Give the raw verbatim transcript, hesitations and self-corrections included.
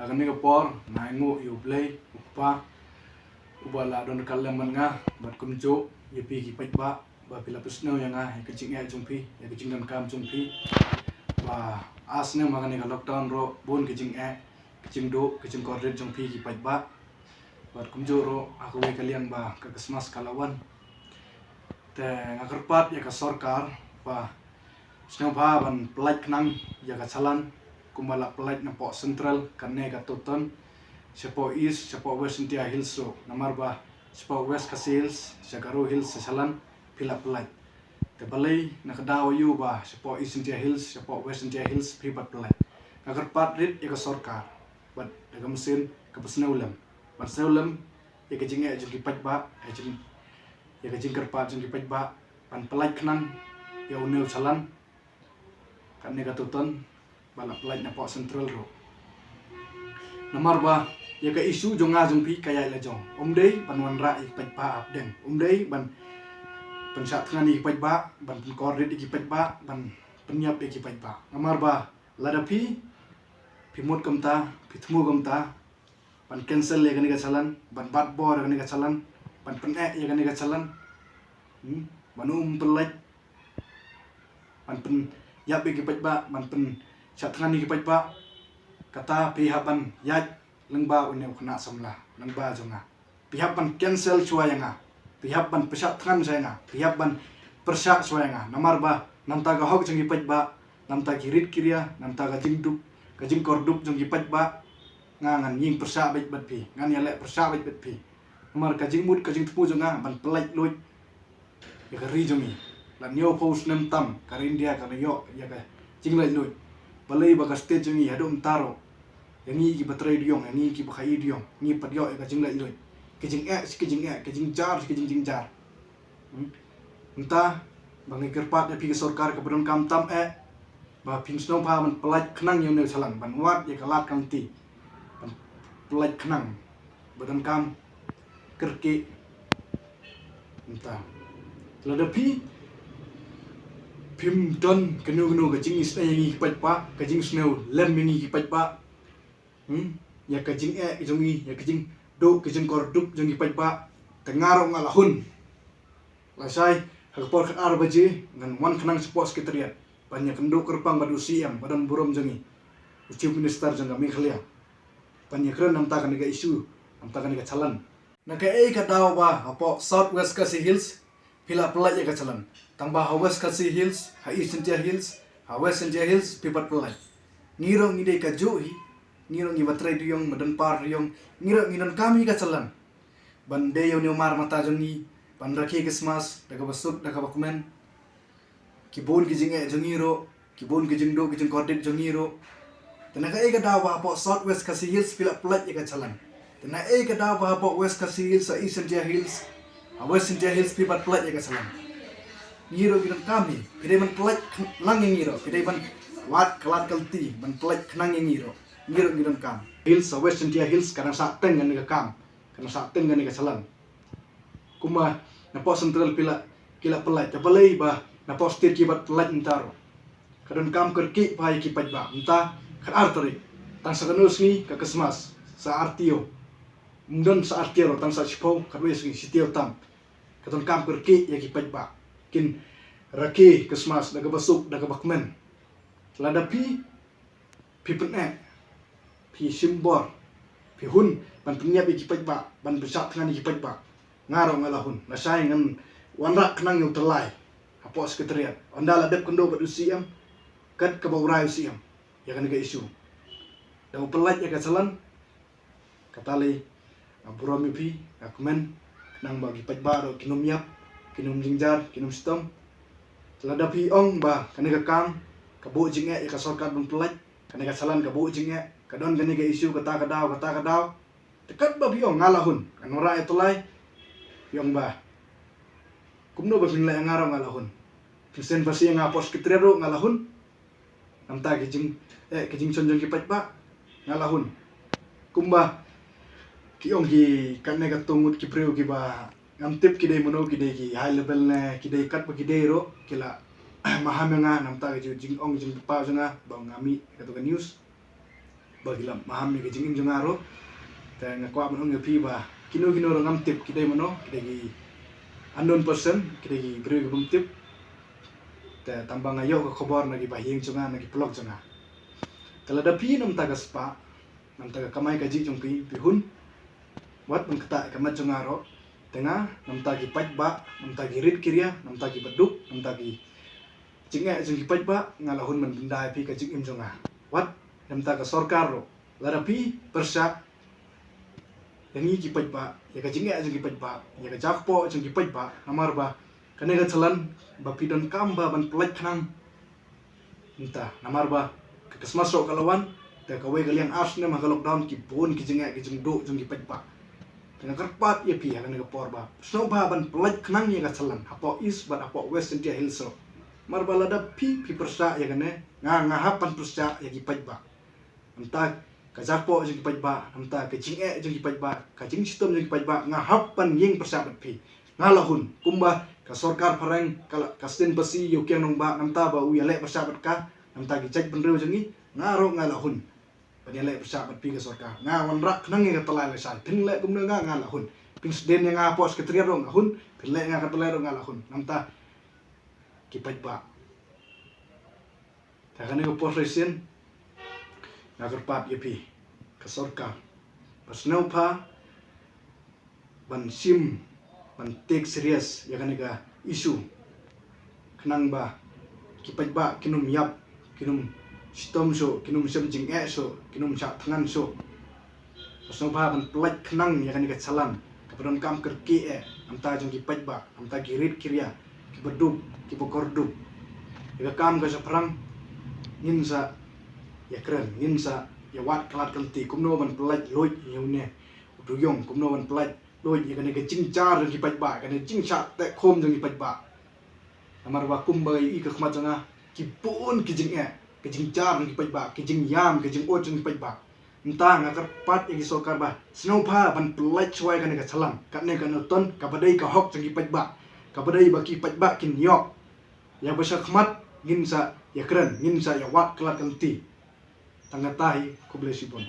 Ha kane ka por nga ai nguh ïa U Blei, U Kpa, uba la don ryngkat lem bad nga, bad kumjuh ïa phi ki paidbah, ba phi la pynsngew ïa nga, ïa ka jingeh jong phi, ïa ka jingdonkam jong phi. Ba ar snem ha kane ka lockdown ruh, bun ka jingeh, ka jingduh, ka jingkordit jong phi ki paidbah. Bad kumjuh ruh, ha kawei ka liang ba ka Christmas ka la wan. Te nga kyrpad ïa ka sorkar, ba sngewbha ban pyllait khnang ïa ka challan, kumba la pyllait napoh Central, kane ka Tuton, shapoh East, shapoh West Jaintia Hills ruh, namar ba shapoh West Khasi Hills, sha Garo Hills, sha challan, phi la pyllait. Te balei, na ka daw aïu ba, shapoh East Jaintia Hills, shapoh West Jaintia Hills, phi pat pyllait. Nga kyrpad rit ïa ka sorkar, bad da ka mynsiem, kaba sngewlem. Ban sngewlem, ïa ka jingeh jong ki paidbah, ïa jing, ïa ka jingkyrpad jong ki paidbah, ban pyllait khnang, ïa une u challan, kane ka Tuton, ba la pyllait napoh Central ruh. Namar ba, ïa ka issue jong nga jong phi ka ïaid la jong. Um dei, ban wanrah ïa ki paidbah hapdeng. Um dei, ban, ban shah thngan ïa ki paidbah, ban pynkordit ïa ki paidbah, ban pynïap ïa ki paidbah. Namar ba, lada phi, phi mut kumta, phi thmu kumta, ban cancel ïa kane ka challan, ban bat bor ïa kane ka challan, ban pyneh ïa kane ka challan. Hmm? Ban um pyllait, ban pynïap ïa ki paidbah, ban pynshah thngan ïa ki paidbah. Kata phi hap ban ïaid lyngba une u khynnah samla, lyngba jong nga. Phi hap ban cancel shuwa ïa nga. Phi hap ban pyrshah thngan shuwa ïa nga. Phi hap ban pyrshah shuwa ïa nga. Namar ba, na bynta ka hok jong ki paidbah, na bynta ki rit ki ria, na bynta ka jingdup, ka jingkordit jong ki paidbah, nga ngan ïeng pyrshah beit bad phi, ngan ïaleh pyrshah beit bad phi. Namar ka jingmut, ka jingthmu jong nga, ban pyllait luid ïa ka ri jong ngi. La hynñiewphew snem tam, ka ri India ka la ïoh ïa ka jinglaitluid. Balei ba ka state jong ngi haduh mynta ruh, ïa ngi kiba trei dieng, ïa ngi kiba khaïi dieng, ngi pat ïoh ïa ka jinglaitluid. Ka jingeh, ka jingeh, ka jingjar, ka jingjynjar. Hmm? Mynta, ba nga kyrpad ïa phi ka sorkar kaba donkam tam eh, ba phin sngewbha ban pyllait khnang ïa une u challan, ban wad ïa ka lad ka lynti. Ban pyllait khnang, ba donkam kyrkieh. Mynta, lada phi, phim don kano kano ka jingisnei ïa ngi ki paidbah, ka jingsngew lem ïa ngi ki paidbah. Hmm? Ïa ka jingeh jong ngi, ïa ka jingduh, ka jingkordit jong ki paidbah. Te nga ruh nga la hun. Lashai, ha ka por khatar baje, ngan wan khnang shapoh Secretariat. Ban ïakynduh kyrpang bad u C M, ba don burom jong ngi. U Chief Minister jong ka Meghalaya. Ban ïakren na bynta kane ka issue, na bynta kane ka challan. Na kaei ka daw ba, hapoh South West Khasi Hills, phi la pyllait ïa ka challan. Tangba ha West Khasi Hills, ha East Jaintia Hills, ha West Jaintia Hills, phi pat pyllait. Ngi ruh ngi dei kajuh hi, ngi ruh ngi ba trei dieng, ba don par dieng, ngi ruh ngi donkam hi ka challan. Ban die ïa une u mar mata jong ngi, ban rakhe Christmas, da kaba suk, da kaba kmen. Ki bun ki jingeh jong ngi ruh, ki bun ki jingduh, ki jingkordit jong ngi ruh. Te na kaei ka daw ba hapoh South West Khasi Hills phi la pyllait ïa ka challan. Te na kaei ka daw ba hapoh West Khasi Hills, ha East Jaintia Hills, ha West Jaintia Hills phi pat pyllait ïa ka challan. Ngi ruh ngi donkam hi, phi dei ban pyllait khnang ïa ngi ruh, phi dei ban wad ka lad ka lynti, ban pyllait khnang ïa ngi ruh. Ngi ruh ngi donkam. Hills, ha West Jaintia Hills, ka dang sah teng kane ka kam, ka dang sah teng kane ka challan. Kumba, napoh Central phi la, ki la pyllait, te balei ba, napoh State ki pat pyllait mynta ruh. Ka donkam kyrkieh bha ïa ki paidbah, mynta, khatar tarik. Tang sa kano sngi, ka Christmas, sa ar taïew. Ym don sa ar taïew ruh, tang sa shiphew, khatwei sngi, shi taïew tam. Ka donkam kyrkieh ïa ki paidbah. Kin rakhe Christmas, da kaba suk, da kaba kmen. Lada phi, phi pyneh, phi shim bor, phi hun, ban pynïap ïa ki paidbah, ban pynshah thngan ïa ki paidbah. Nga ruh nga la hun, lashai ngan wanrah khnang ïa u tyllai hapoh Secretariat. Ynda la dep kynduh bad u C M, kat kaba u rai u C M ïa kane ka issue. Da u pyllait ïa ka challan, kata lei, nga burom ïa phi, nga kmen, khnang ba ki paidbah ruh kin ym ïap, kin ym jynjar, kin ym shitom. Lada phi ong ba kane ka kam ka buh jingeh ïa ka sorkar ban pyllait, kane ka challan ka buh jingeh, ka don kane ka issue kata ka daw, kata ka daw. Te katba phi ong nga la hun, ngan wanrah ïa u tyllai, phi ong ba kumno ba phin leh ïa nga ruh nga la hun. Phin send phasi ïa nga hapoh Secretariat ruh nga la hun. Na bynta ki jing, eh, ki jingshon jong ki paidbah, nga la hun. Kumba ki ong ki katne katto ngut ki briew kiba ngam tip ki dei mano, ki dei ki high level ne ki dei katba ki dei ruh, ki la maham ïa nga na bynta ki jingong jingpaw jong nga ba nga mih katto ka news. ba ki la maham ïa ka jingim jong nga ruh. Te nga kwah ban ong ïa phi ba kino kino ruh ngam tip ki dei mano, ki dei ki unknown person, ki dei ki briew ki bym tip. Te tang ba nga ïoh ka khubor na ki bahaïing jong nga, na ki paralok jong nga. Te lada phi namar ka spah, namar ka kamai kajih jong phi, phi hun, wat ban ktah ka met jong nga ruh. Te nga, namar ki paidbah, namar ki rit ki ria, namar ki baduk, namar ki jingeh jong ki paidbah, nga la hun ban pynda ïa phi ka jingim jong nga. Wat namar ka sorkar ruh, lada phi pyrshah ïa ngi ki paidbah, ïa ka jingeh jong ki paidbah, ïa ka jakpoh jong ki paidbah, namar ba kane ka jingeh ba phi donkam ba ban pynlait khnang. Mynta namar ba ka Christmas ruh ka la wan, te kawei ka liang ar snem ha ka lockdown, ki bun ki jingeh ki jingduh jong ki paidbah. Te nga kyrpad ïa phi ha kane ka por ba sngewbha ban pynlait khnang ïa ka jingeh hapoh East bad hapoh West Jaintia Hills ruh. Namar ba lada phi, phi pyrshah ïa kane, nga, nga hap ban pyrshah ïa ki paidbah. Namar ka jakpoh jong ki paidbah, namar ka jingeh jong ki paidbah, ka jingshitom jong ki paidbah, nga hap ban ïeng pyrshah bad phi. Nga la hun, kumba ka sorkar phareng, ka la, ka sdien Pasi ïa u Kiang Nangbah, namar ba u ïaleh pyrshah bad ka, namar ki jaitbynriew jong ngi, nga ruh nga la hun ban ïaleh pyrshah bad phi ka sorkar. Nga wanrah khnang ïa ka tyllai lashai, phin leh kumno nga, nga la hun. Phin sdien ïa nga hapoh Secretariat ruh nga hun, phin leh ïa nga ka tyllai ruh nga la hun. Namar ki paidbah. Te ha kane ka por shisien nga kyrpad ïa phi ka sorkar ba sngewbha ban shim, ban take serious ïa kane ka issue, khnang ba ki paidbah kin ym ïap, kin ym shitom shuh, kin ym shem jingeh shuh, kin ym shah thngan shuh. Ba sngewbha ban pynlait khnang ïa kane ka jingeh kaba donkam kyrkieh, namar jong ki paidbah, namar ki rit ki ria, ki baduk, ki bakorduk. Ïa ka kam ka shaphrang ngin sa ïakren, ngin sa ïawad ka lad ka lynti kumno ban pynlait luid ïa une u dujong, kumno ban pynlait luid ïa kane ka jingjar jong ki paidbah, kane ka jingshah teh khum jong ki paidbah. Namar ba kumba ïohi ka khmat jong nga, ki bun ki jingeh, ki jingjar jong ki paidbah, ki jingïam, ki jingud jong ki paidbah. Mynta nga kyrpad ïa ki sorkar ba sngewbha ban pynlait shuwa ïa kane ka jingeh, katne ka nongthoh, kaba dei ka hok jong ki paidbah, kaba dei ba ki paidbah kin ïoh. Ïa ba shakhmat ngin sa ïakren, ngin sa ïawad ka lad ka lynti. Tang kata hi, khublei shibun.